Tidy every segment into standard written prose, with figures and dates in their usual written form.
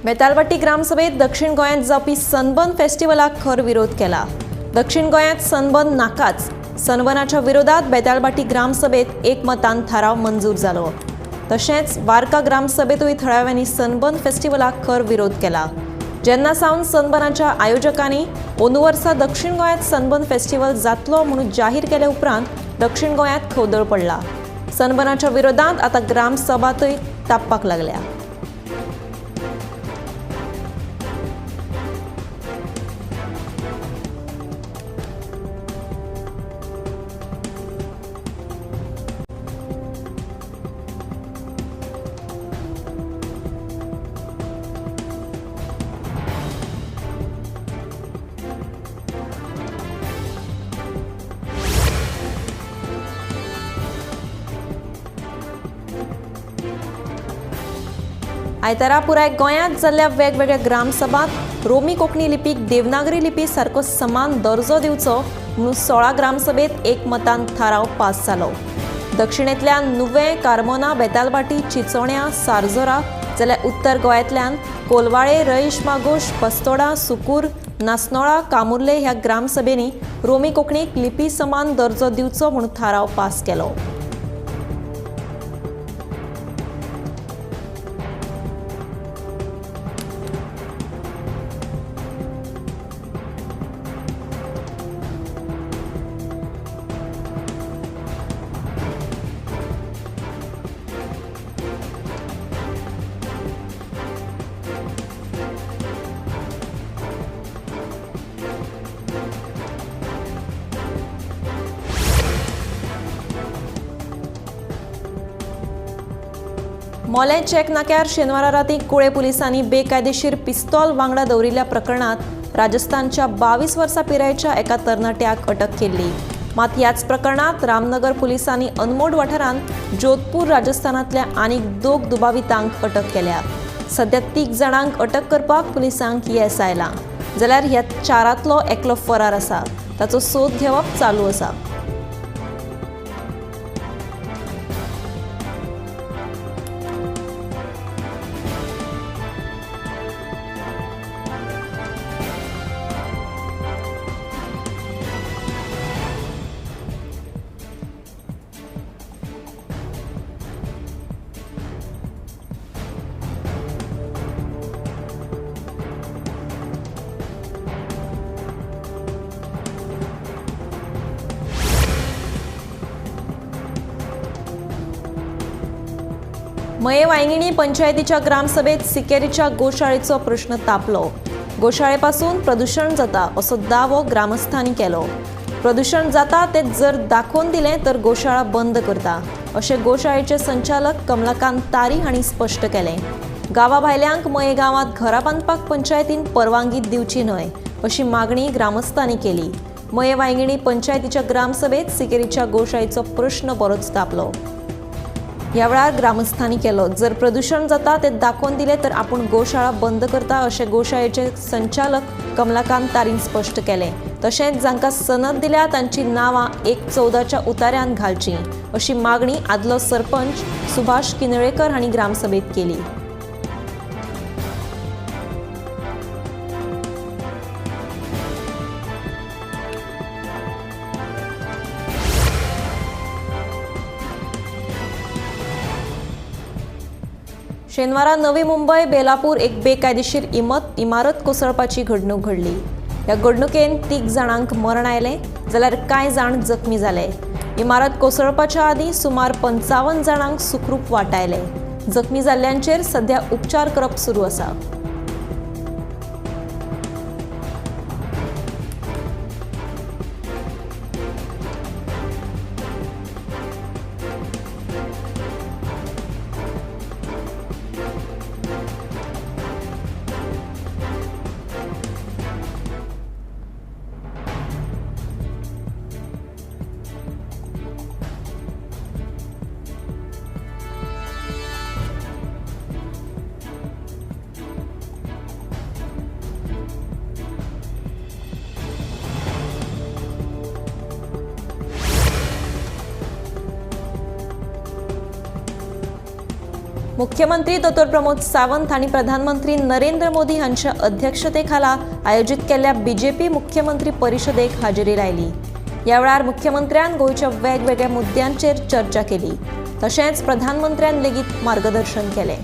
बेतालभाटी ग्रामसभेत दक्षिण गोंयांत जावपी सनबर्न फेस्टिवलाक खर विरोध केला. दक्षिण गोंयांत सनबर्न नाकाच. सनबर्नाच्या विरोधात बेतालभाटी ग्रामसभेत एकमतान थाराव मंजूर जालो. तशेंच वार्का ग्रामसभेतूय थळाव्यांनी सनबर्न फेस्टिवलाक खर विरोध केला. जेन्ना सावन सनबर्नाच्या आयोजकांनी अंदू वर्सा दक्षिण गोंयांत सनबर्न फेस्टिवल जातलो म्हणून जाहीर केले उपरांत दक्षिण गोंयांत खवदळ पडला. सनबर्नाच्या विरोधात आतां ग्रामसभातूय तापपाक लागल्या. आयतारा पुराय गोंयांत जाल्ल्या वेगवेगळ्या ग्रामसभांत रोमी कोंकणी लिपीक देवनागरी लिपी सारको समान दर्जो दिवचो म्हणून 16 ग्रामसभेत एकमतान थाराव पास जालो. दक्षिणेंतल्यान नुवें, कार्मोना, बेतालभाटी, चिचोण्या, सारजोरा जाल्यार उत्तर गोंयांतल्यान कोलवाळे, रईश मागोश, बस्तोडा, सुकूर, नासनोळा, कामुर्ले ह्या ग्रामसभेंनी रोमी कोंकणीक लिपी समान दर्जो दिवचो म्हणून थाराव पास केलो. मोलें चेक नाक्यार शेनवारा राती कुळे पुलिसांनी बेकायदेशीर पिस्तॉल वांगडा दवरिल्ल्या प्रकरणात राजस्थानच्या 22 वर्सां पिरायेच्या एका तरणाट्याक अटक केल्ली. मात ह्याच प्रकरणात रामनगर पुलिसांनी अनमोड वाठारांत जोधपूर राजस्थानांतल्या आनीक 2 दुबावितांक अटक केल्या. सध्या 3 जाणांक अटक करपाक पुलिसांक येस आयलां, जाल्यार ह्या 4तांतलो एकलो फरार आसा. ताचो सोद घेवप चालू आसा. मये वांयगिणी पंचायतीच्या ग्रामसभेत सिकेरीच्या गोशाळेचो प्रश्न तापलो. गोशाळेपासून प्रदूषण जाता असो दावो ग्रामस्थांनी केलो. प्रदूषण जाता ते जर दाखोवन दिलें तर गोशाळा बंद करता अशें गोशाळेचे संचालक कमलाकांत तारी हांणी स्पश्ट केलें. गांवा भायल्यांक मये गांवांत घरां बांदपाक पंचायतीन परवानगी दिवची न्हय अशी मागणी ग्रामस्थांनी केली. मये वांयगिणी पंचायतीच्या ग्रामसभेत सिकेरीच्या गोशाळेचो प्रश्न बरोच तापलो. ह्या वेळार ग्रामस्थांनी केलो. जर प्रदूषण जाता ते दाखोवन दिले तर आपूण गोशाळा बंद करता अशें गोशाळेचे संचालक कमलाकांत तारीन स्पश्ट केलें. तशेंच जांकां सनद दिल्या तांची नांवां 1/14च्या उतार्यांत घालची अशी मागणी आदलो सरपंच सुभाष किनळेकर हांणी ग्रामसभेत केली. शेनवारा नवी मुंबय बेलापूर एक बेकायदेशीर इमारत कोसळपाची घडणूक घडली. ह्या घडणुकेन 3 जाणांक मरण आयलें जाल्यार कांय जाण जखमी जाले. इमारत कोसळपाच्या आदीं सुमार 55 जाणांक सुखरूप वाटायले. जखमी जाल्ल्यांचेर सध्या उपचार करप सुरू आसा. मुख्यमंत्री दोतोर प्रमोद सावंत हांणी प्रधानमंत्री नरेंद्र मोदी हांच्या अध्यक्षतेखाला आयोजीत केल्ल्या बीजेपी मुख्यमंत्री परिशदेक हाजेरी लायली. ह्या वेळार मुख्यमंत्र्यान गोंयच्या वेगवेगळ्या मुद्द्यांचेर चर्चा केली. तशेंच प्रधानमंत्र्यान लेगीत मार्गदर्शन केलें.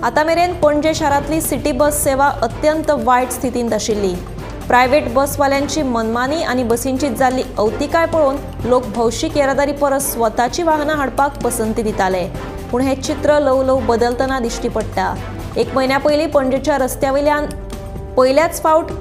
आतां मेरेन पणजे शारांतली सिटी बस सेवा अत्यंत वायट स्थितींत आशिल्ली. प्रायव्हेट बसवाल्यांची मनमानी आनी बसींची जाल्ली अवतिकाय पळोवन लोक भौशीक येरादारी परस स्वताची वाहनां हाडपाक पसंती दिताले. पूण हें चित्र ल्हव ल्हव बदलतना दिश्टी पडटा. एक म्हयन्या पयलीं पणजेच्या रस्त्या वयल्यान पयल्याच फावट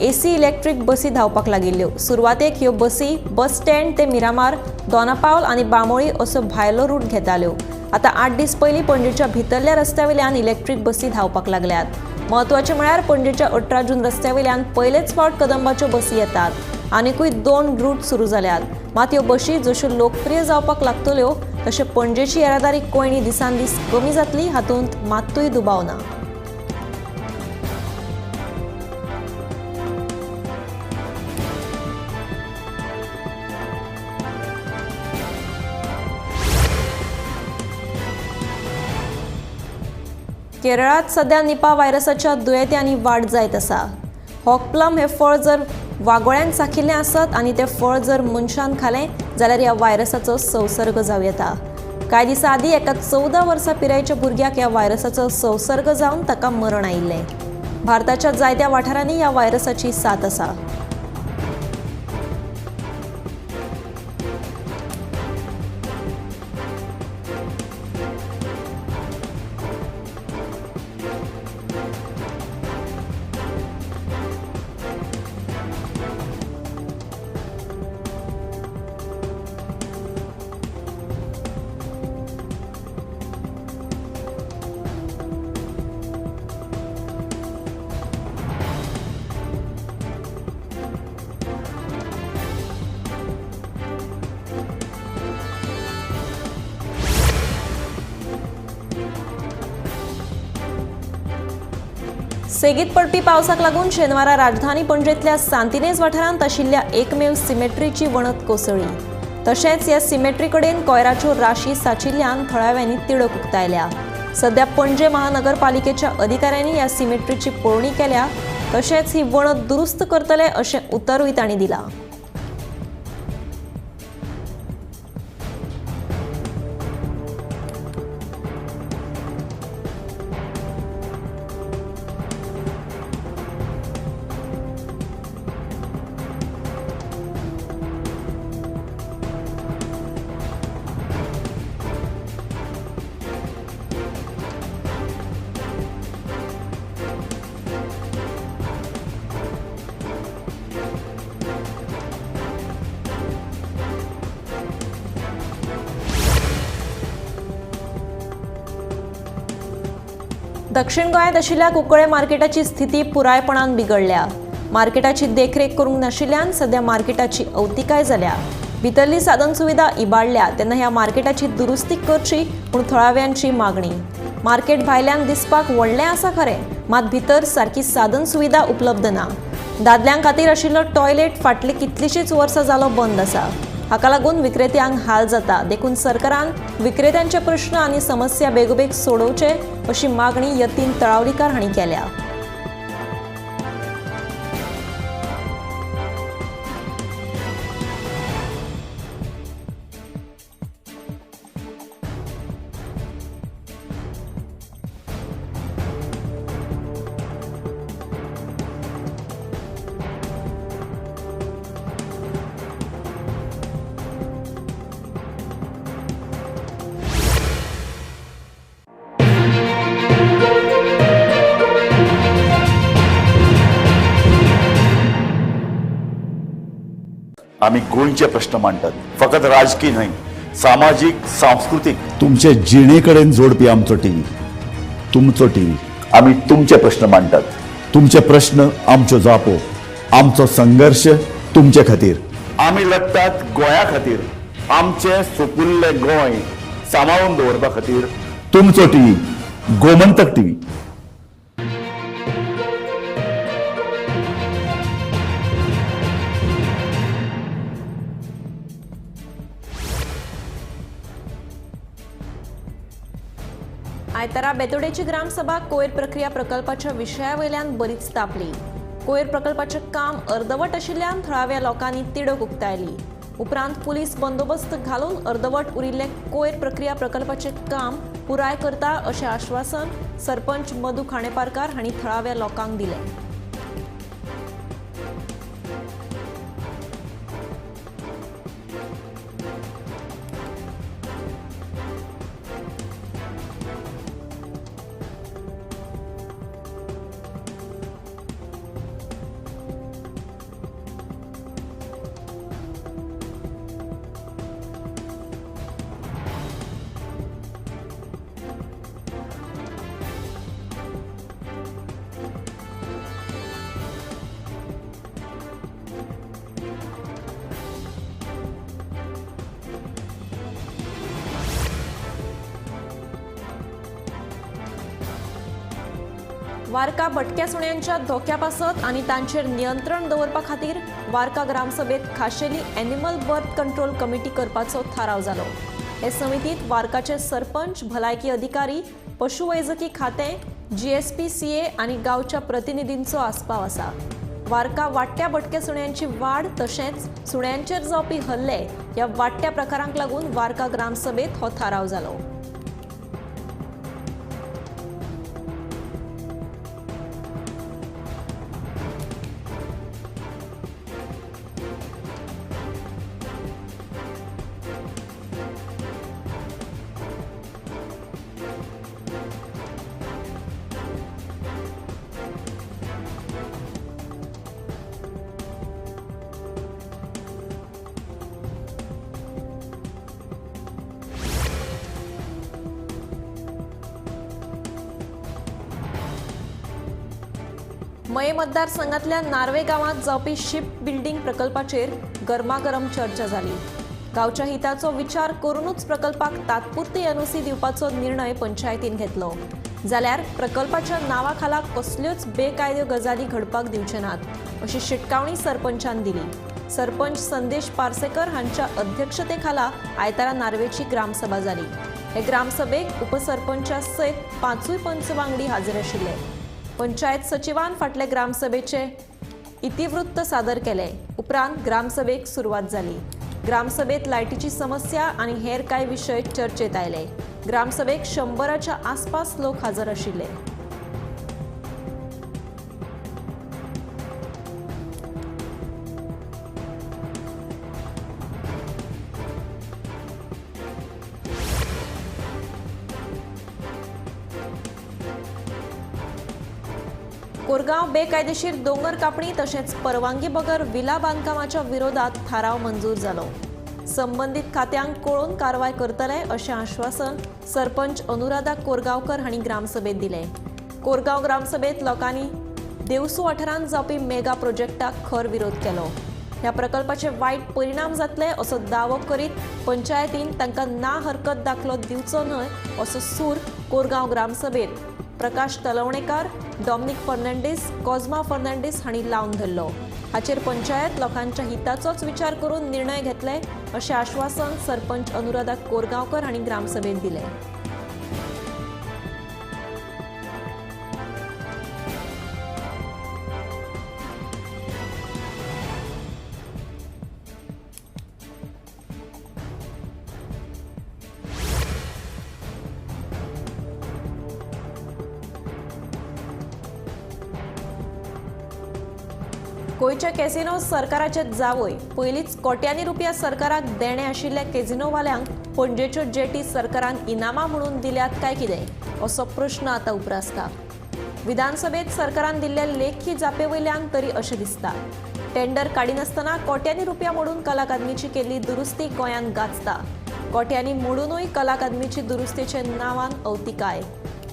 एसी इलेक्ट्रीक बसी धांवपाक लागिल्ल्यो. सुरवातेक ह्यो बसी बस स्टँड ते मिरामार, दोनापावल आनी बांबोळी असो भायलो रूट घेताल्यो. आतां 8 दीस पयलीं पणजेच्या भितरल्या रस्त्या वयल्यान इलेक्ट्रीक बसी धांवपाक लागल्यात. म्हत्वाचें म्हळ्यार पणजेच्या 18 जून रस्त्या वयल्यान पयलेच फावट कदंबाच्यो बसी येतात. आनिकूय 2 रूट सुरू जाल्यात. मात ह्यो बशी जश्यो लोकप्रिय जावपाक लागतल्यो तशें पणजेची येरादारी कोयणी दिसान दीस कमी जातली हातूंत मात्तूय दुबाव ना. केरळात सध्या निपा व्हायरसाच्या दुयेंत्यांनी वाड जायत आसा. हॉकप्लम हें फळ जर वागोळ्यान चाखिल्लें आसत आनी तें फळ जर मनशान खालें जाल्यार ह्या व्हायरसाचो संसर्ग जावं येता. कांय दिसां आदीं एका 14 वर्सां पिरायेच्या भुरग्याक ह्या व्हायरसाचो संसर्ग जावन ताका मरण आयिल्लें. भारताच्या जायत्या वाठारांनी ह्या व्हायरसाची साथ आसा. सेगीत पडपी पावसाक लागून शेनवारा राजधानी पणजेंतल्या सांतिनेज वाठारांत आशिल्ल्या एकमेव सिमेट्रीची वणत कोसळ्ळी. तशेंच ह्या सिमेट्री कडेन कोयराच्यो राशी साचिल्ल्यान थळाव्यांनी तिडक उक्तायल्या. सध्या पणजे महानगरपालिकेच्या अधिकाऱ्यांनी ह्या सिमेट्रीची पळोवणी केल्या. तशेंच ही वणत दुरुस्त करतले अशें उतरूय तांणी दिलां. दक्षिण गोंयांत आशिल्ल्या कुंकळे मार्केटाची स्थिती पुरायपणान बिगडल्या. मार्केटाची देखरेख करूंक नाशिल्ल्यान सध्या मार्केटाची अवतिकाय जाल्या. भितरली साधन सुविधा इबाडल्या तेन्ना ह्या मार्केटाची दुरुस्ती करची म्हूण थळाव्यांची मागणी. मार्केट भायल्यान दिसपाक व्हडलें आसा खरें, मात भितर सारकी साधन सुविधा उपलब्ध ना. दादल्यां खातीर आशिल्लो टॉयलेट फाटलीं कितलींशींच वर्सां जालो बंद आसा. हाका लागून विक्रेत्यांक हाल जाता. देखून सरकारान विक्रेत्यांचे प्रश्न आनी समस्या बेगोबेग सोडोवचे अशी मागणी यतीन तळावलीकार हांणी केल्या. आमी गोंयचे प्रश्न मांडटात, फकत राजकी न्हय, सामाजीक, सांस्कृतीक, तुमचे जिणे कडेन जोडपी आमचो टीव्ही, तुमचो टीव्ही। आमी तुमचे प्रश्न मांडटात, तुमचे प्रश्न आमच्यो जापो, आमचो संघर्श तुमचे खातीर। आमी लढटात गोंया खातीर, आमचें सुपुल्लें गोंय सांबाळून दवरपा खातीर। तुमचो टीव्ही, गोमंतक टीव्ही। आयतारा बेतोडेची ग्रामसभा कोयर प्रक्रिया प्रकल्पाच्या विशया वयल्यान बरीच तापली। कोयर प्रकल्पाचें काम अर्दवट आशिल्ल्यान थळाव्या लोकांनी तिडक उक्तायली। उपरांत पुलीस बंदोबस्त घालून अर्दवट उरिल्ले कोयर प्रक्रिया प्रकल्पाचें काम पुराय करता अशें आश्वासन सरपंच मधू खांडेपारकार हांणी थळाव्या लोकांक दिलें। वार्का भटक्या सुण्यांच्या धोक्या पासत आनी तांचेर नियंत्रण दवरपा खातीर वार्का ग्रामसभेत खाशेली एनिमल बर्थ कंट्रोल कमिटी करपाचो थाराव जालो। हे समितीत वार्काचे सरपंच, भलायकी अधिकारी, पशुवैजकी खातें, GSPCA आनी गांवच्या प्रतिनिधींचो आस्पाव आसा। वार्का वाडट्या भटक्या सुण्यांची वाड तशेंच सुण्यांचेर जावपी हल्ले ह्या वाडट्या प्रकारांक लागून वार्का ग्रामसभेत हो थाराव जालो। मये मतदारसंघातल्या नार्वे गांवांत जावपी शिप बिल्डिंग प्रकल्पाचेर गरमागरम चर्चा जाली। गांवच्या हिताचो विचार करूनच प्रकल्पाक तात्पुरती एनओसी दिवपाचो निर्णय पंचायतीन घेतलो। जाल्यार प्रकल्पाच्या नांवा खाला कसल्योच बेकायदो गजाली घडपाक दिवचे नात अशी शिटकावणी सरपंचान दिली। सरपंच संदेश पार्सेकर हांच्या अध्यक्षतेखाला आयतारा नार्वेची ग्रामसभा जाली। हे ग्रामसभेक उपसरपंचा सयत 5 पंच वांगडी हाजीर आशिल्ले। पंचायत सचिवान फाटले ग्रामसभेचे इतिवृत्त सादर केले। उपरांत ग्रामसभेक सुरवात जाली। ग्रामसभेत लायटीची समस्या आनी हेर कांय विशय चर्चेत आयले। ग्रामसभेक 100च्या आसपास लोक हजर आशिल्ले। कोरगांव बेकायदेशीर दोंगर कापणी तशेंच परवानगी बगर विला बांदकामाच्या विरोधात थाराव मंजूर जालो। संबंदीत खात्यांक कळोवन कारवाय करतले अशें आश्वासन सरपंच अनुराधा कोरगांवकर हांणी ग्रामसभेत दिलें। कोरगांव ग्रामसभेत लोकांनी देवसू वाठारांत जावपी मेगा प्रोजेक्टाक खर विरोध केलो। ह्या प्रकल्पाचे वायट परिणाम जातले असो दावो करीत पंचायतीन तांकां ना हरकत दाखलो दिवचो न्हय असो सूर कोरगांव ग्रामसभेत प्रकाश तलवणेकार, डॉमनिक फर्नांडीस, कॉझमा फर्नांडीस हांणी लावन धरलो। हाचेर पंचायत लोकांच्या हिताचोच विचार करून निर्णय घेतले अशें आश्वासन सरपंच अनुराधा कोरगांवकर हांणी ग्रामसभेत दिलें। गोंयच्या कॅसिनो सरकाराचे जावय पयलींच कोट्यांनी रुपया सरकाराक देणे आशिल्ल्या कॅसिनोवाल्यांक पणजेच्यो जेटी सरकारान इनामां म्हणून दिल्यात काय कितें असो प्रश्न आतां उप्रासता। विधानसभेत सरकारान दिल्ले लेखी जापे वयल्यान तरी अशें दिसता। टेंडर काडिनासतना कोट्यांनी रुपया मोडून कला अकादमीची केल्ली दुरुस्ती गोंयांत गाजता. कोट्यांनी मोडुनूय कला अकादमीची दुरुस्तीचे नांवान अवतिकाय.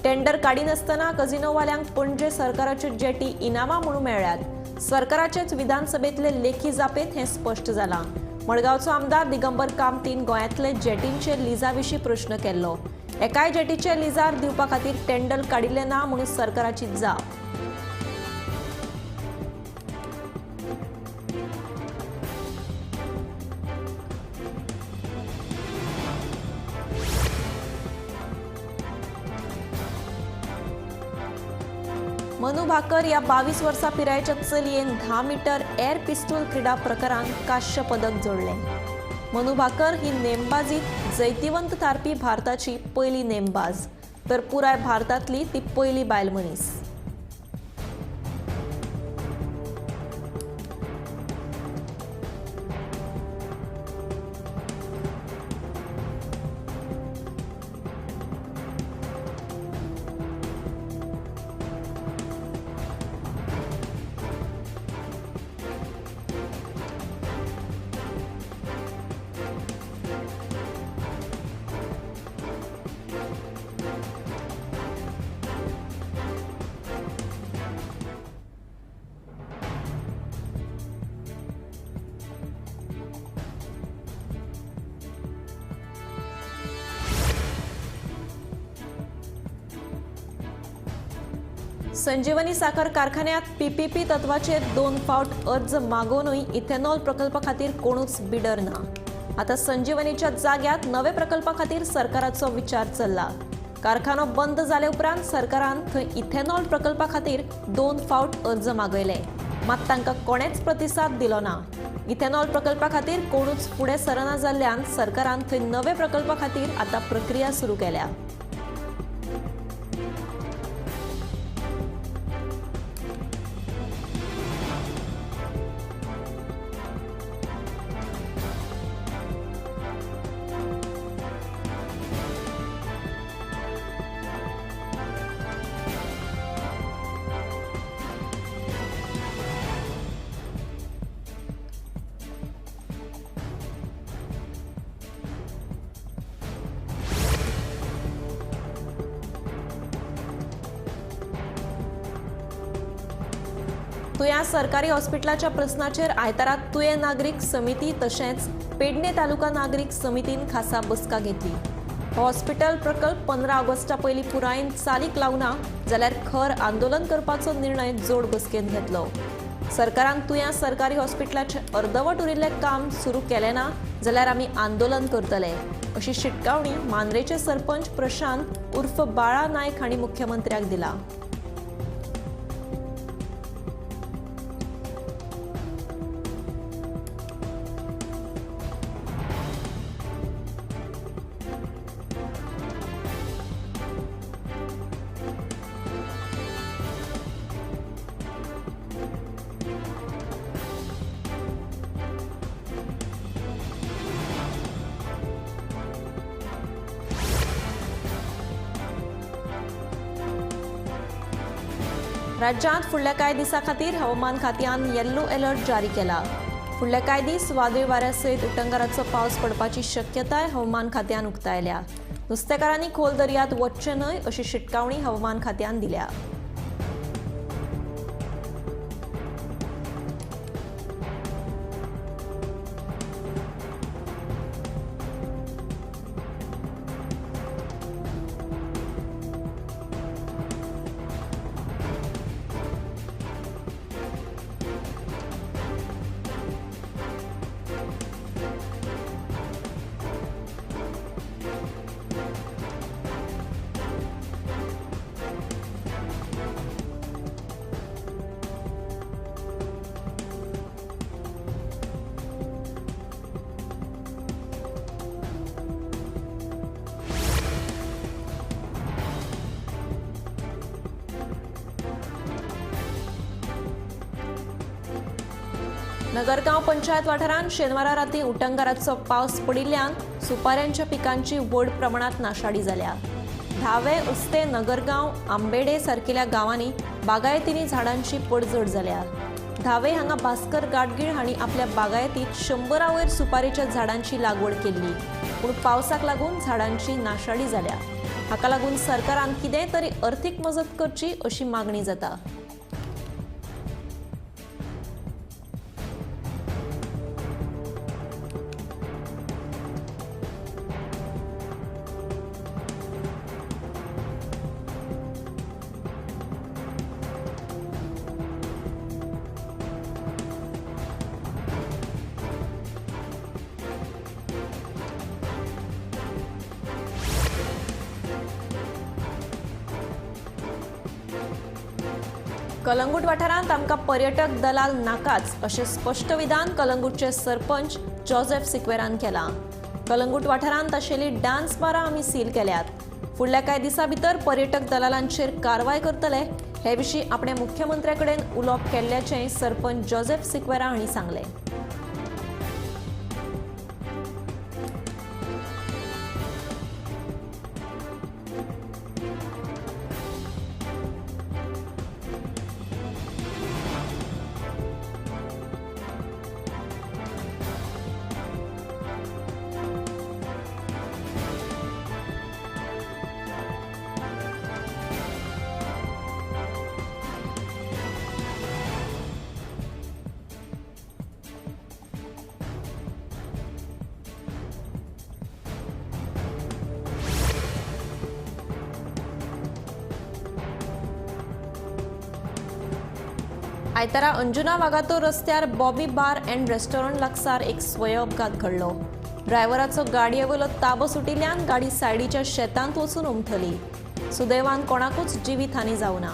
टेंडर काडिनासतना कझिनोवाल्यांक पणजे सरकाराच्यो जेटी इनामां म्हणून मेळ्ळ्यात. सरकाराचेच विधानसभेंतले लेखी जापेंत हें स्पश्ट जालां. मडगांवचो आमदार दिगंबर कामतीन गोंयांतले जेटींचे लिजा विशीं प्रश्न केल्लो. एकाय जेटीचे लिजार दिवपा खातीर टेंडर काडिल्लें ना म्हणून सरकाराची जाप. मनु भाकर या 22 वर्सां पिरायेच्या चलयेन 10 मीटर एअर पिस्तूल क्रीडा प्रकारांत कांस्य पदक जोडलें. मनु भाकर ही नेमबाजीत जैतिवंत थारपी भारताची पयली नेमबाज, तर पुराय भारतांतली ती पयली बायल मनीस. संजीवनी साखर कारखान्यात पीपीपी तत्वाचेर 2 फावट अर्ज मागोवनूय इथेनॉल प्रकल्पा खातीर कोणूच बिडर ना. आतां संजीवनीच्या जाग्यात नवे प्रकल्पा खातीर सरकाराचो विचार चल्ला. कारखानो बंद जाले उपरांत सरकारान थंय इथेनॉल प्रकल्पा खातीर 2 फावट अर्ज मागयले, मात तांकां कोणेच प्रतिसाद दिलो ना. इथेनॉल प्रकल्पा खातीर कोणूच फुडें सरना जाल्ल्यान सरकारान थंय नवे प्रकल्पा खातीर आतां प्रक्रिया सुरू केल्या. तुयां सरकारी हॉस्पिटलाच्या प्रस्नाचेर आयतारा तुयें नागरीक समिती तशेंच पेडणे तालुका नागरीक समितीन खासा बसका घेतली. हॉस्पिटल प्रकल्प 15 ऑगस्टा पयलीं पुरायेन चालीक लावना जाल्यार खर आंदोलन करपाचो निर्णय जोड बसकेन घेतलो. सरकारान तुयां सरकारी हॉस्पिटलाचें अर्दवट उरिल्लें काम सुरू केलें ना जाल्यार आमी आंदोलन करतले अशी शिटकावणी मांद्रेचे सरपंच प्रशांत उर्फ बाळा नायक हांणी मुख्यमंत्र्याक दिला. राज्यांत फुडल्या कांय दिसां खातीर हवामान खात्यान येल्लो अलर्ट जारी केला. फुडल्या कांय दीस वादळी वाऱ्या सयत उटंगाराचो पावस पडपाची शक्यताय हवामान खात्यान उक्तायल्या. नुस्तेकारांनी खोल दर्यांत वचचें न्हय अशी शिटकावणी हवामान खात्यान दिल्या. नगरगांव पंचायत वाठारांत शेनवारा राती उटंगाराचो पावस पडिल्ल्यान सुपाऱ्यांच्या पिकांची व्हड प्रमाणात नाशाडी जाल्या. धावे, उस्ते, नगरगांव, आंबेडे सारकिल्या गांवांनी बागायतींनी झाडांची पडझड जाल्या. धावे हांगा भास्कर गाडगीळ हांणी आपल्या बागायतीत 100 वयर सुपारेच्या झाडांची लागवड केल्ली, पूण पावसाक लागून झाडांची नाशाडी जाल्या. हाका लागून सरकारान कितेंय तरी अर्थीक मजत करची अशी मागणी जाता. कलंगूट वाठारांत आमकां पर्यटक दलाल नाकाच अशें स्पश्ट विधान कलंगूटचे सरपंच जोसेफ सिक्वेरान केलां. कलंगूट वाठारांत आशिल्ली डान्स बारां आमी सील केल्यात. फुडल्या कांय दिसां भितर पर्यटक दलालांचेर कारवाय करतले हे विशीं आपणे मुख्यमंत्र्या कडेन उलोवप केल्ल्याचें सरपंच जोसेफ सिक्वेरा हांणी सांगलें. आयतारा अंजुना वागातोर रस्त्यार बॉबी बार अँड रेस्टॉरंट लागसार एक स्वय अपघात घडलो. ड्रायव्हराचो गाडये वयलो ताबो सुटिल्ल्यान गाडी सायडीच्या शेतांत वचून उमथली. सुदैवान कोणाकूच जिवीत हानी जावना.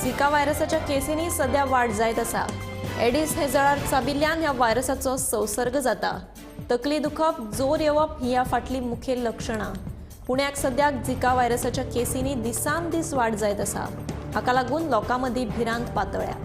झिका व्हायरसाच्या केसींनी सध्या वाड जायत आसा. एडीस हे जळार चाबिल्ल्यान ह्या व्हायरसाचो संसर्ग जाता. तकली दुखप, जोर येवप ही ह्या फाटलीं मुखेल लक्षणां. पुण्याक सद्याक झिका व्हायरसाच्या केसींनी दिसान दीस वाड जायत आसा. हाका लागून लोकां मदीं भिरांत पातळ्या.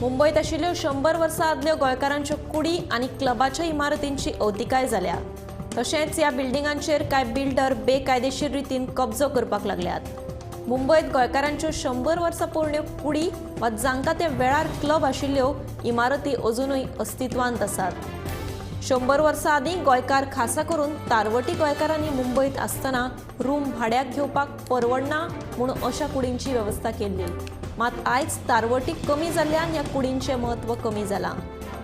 मुंबयत आशिल्ल्यो 100 वर्सां आदल्यो गोंयकारांच्यो कुडी आनी क्लबाच्या इमारतींची अवतिकाय जाल्या. तशेंच ह्या बिल्डिंगांचेर कांय बिल्डर बेकायदेशीर रितीन कब्जो करपाक लागल्यात. मुंबयत गोंयकारांच्यो 100 वर्सां पोरण्यो कुडी वा जांकां ते वेळार क्लब आशिल्ल्यो इमारती अजुनूय अस्तित्वांत आसात. 100 वर्सां आदीं गोंयकार खासा करून तारवटी गोंयकारांनी मुंबयत आसतना रूम भाड्याक घेवपाक परवडना म्हूण अशा कुडींची वेवस्था केल्ली. मात आयज तारवटी कमी जाल्ल्यान ह्या कुडींचें म्हत्व कमी जालां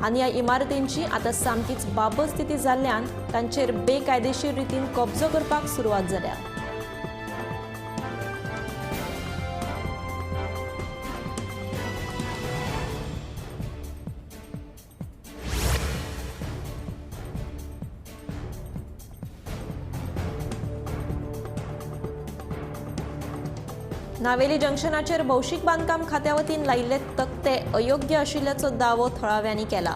आनी ह्या इमारतींची आतां सामकीच बाबत स्थिती जाल्ल्यान तांचेर बेकायदेशीर रितीन कब्जो करपाक सुरवात जाल्या. नावेली जंक्शनाचेर भौशीक बांदकाम खात्या वतीन लायिल्ले तकटे अयोग्य आशिल्ल्याचो दावो थळाव्यांनी केला.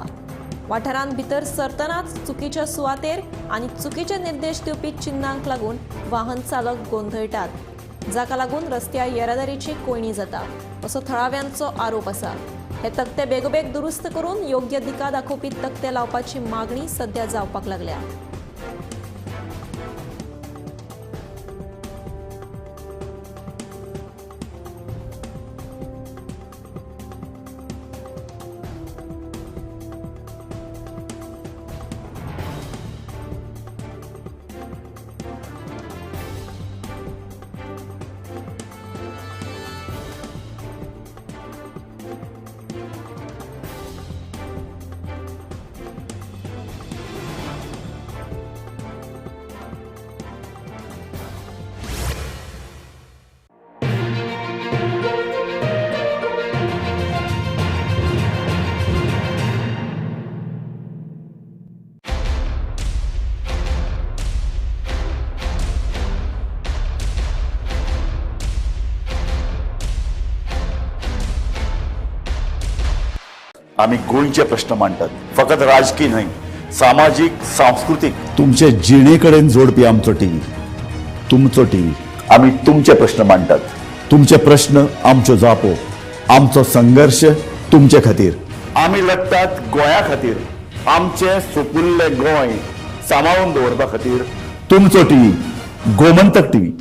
वाठारांत भितर सरतनाच चुकीच्या सुवातेर आनी चुकीचे निर्देश दिवपी चिन्नांक लागून वाहन चालक गोंधळटात, जाका लागून रस्त्यार येरादारीची कोंयडी जाता असो थळाव्यांचो आरोप आसा. हे तकटे बेगोबेग दुरुस्त करून योग्य दिका दाखोवपी तकटे लावपाची मागणी सध्या जावपाक लागल्या. आमी गोंयचे प्रश्न मांडटात, फकत राजकी न्हय, सामाजीक, सांस्कृतीक, तुमचे जिणे कडेन जोडपी आमचो टीव्ही, तुमचो टीव्ही. आमी तुमचे प्रश्न मांडटात, तुमचे प्रश्न आमच्यो जापो, आमचो संघर्श तुमचे खातीर. आमी लडटात गोंया खातीर, आमचें सुपुल्लें गोंय सांबाळून दवरपा खातीर. तुमचो टीव्ही, गोमंतक टीव्ही.